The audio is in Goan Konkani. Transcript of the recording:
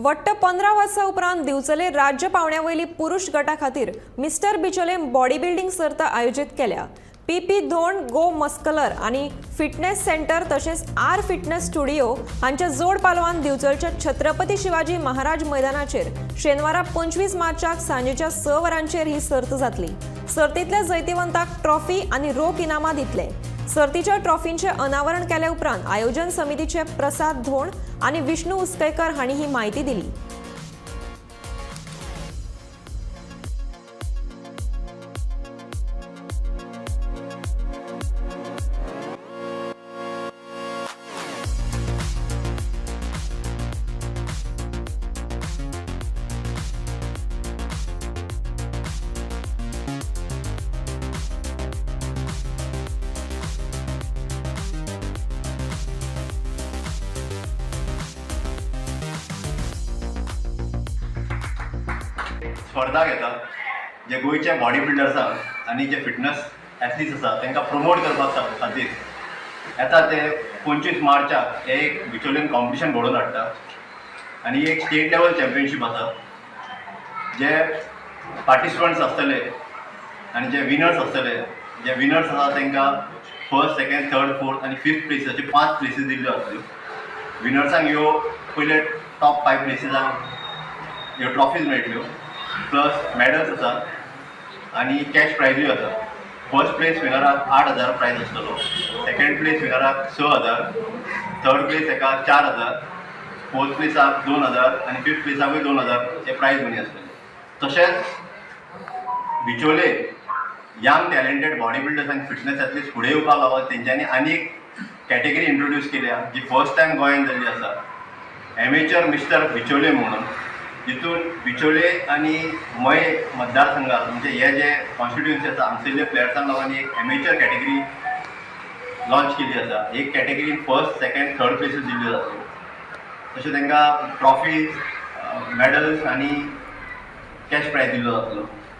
वट्ट 15 वर्सां उपरांत दिवचले राज्य पावंड्या वयली पुरुष गटा खातीर मिस्टर बिचोले बॉडी बिल्डिंग सर्त आयोजीत केल्या. पीपी धोंड गो मस्कलर आनी फिटनेस सेंटर तशेंच आर फिटनेस स्टुडिओ हांच्या जोड पालवान दिवचलच्या छत्रपती शिवाजी महाराज मैदानाचेर शेनवारा 25 मार्चाक सांजेच्या 6 वरांचेर ही सर्त जातली. सर्तींतल्या जैतिवंताक ट्रॉफी आनी रोख इनामां दितले. सर्तीच्या ट्रॉफींचे अनावरण केले उपरांत आयोजन समितीचे प्रसाद धोंड आनी विष्णू उसकयकर हांणी ही म्हायती दिली. स्पर्धा घेता जे गोंयचे बॉडी बिल्डर्सांक आनी जे फिटनस एथलीट्स आसा तांकां प्रमोट करपा खातीर येता ते 25 मार्चाक हे एक बिचोलीन कॉम्पिटिशन घडोवन हाडटा आनी एक स्टेट लेवल चॅम्पियनशीप आसा. जे पार्टिसिपंट्स आसतले आनी जे विनर्स आसतले, जे विनर्स आसा तांकां फर्स्ट, सेकंड, थर्ड, फोर्थ आनी फिफ्थ प्लेसीचे 5 प्लेसीस दिल्ल्यो आसतल्यो. विनर्सांक ह्यो पयले टॉप 5 प्लेसीसांक ह्यो ट्रॉफीज मेळटल्यो, प्लस मॅडल्स आसा आनी कॅश प्रायजूय आसा. फर्स्ट प्लेस विनराक 8,000 प्रायज आसतलो, सेकंड प्लेस विनराक 6,000, थर्ड प्लेस हेका 4,000, फोर्थ प्लेसाक 2,000 आनी फिफ्थ प्लेसाकूय 2,000 हे प्रायज मनी आसतले. तशेंच बिचोले यंग टॅलेंटेड बॉडी बिल्डर्स आनी फिटनस एथलीट्स फुडें येवपाक लागून तेंच्यांनी आनी एक कॅटेगरी इंट्रोड्यूस केल्या, जी फर्स्ट टायम गोंयांत जाल्ली आसा, एमेचर मिस्टर बिचोले म्हणून, जितून बिचोले आनी मये मतदारसंघात, म्हणजे हे जे कॉन्स्टिट्युएन्सी आसा, हांगसरले प्लेयर्सांक लागून एक एमेचर कॅटेगरी लॉन्च केल्ली आसा. एक कॅटेगरीन फर्स्ट, सेकंड, थर्ड प्लेसीस दिल्ल्यो जातल्यो. तशें तांकां ट्रॉफीज, मॅडल्स आनी कॅश प्रायज दिल्लो जातलो.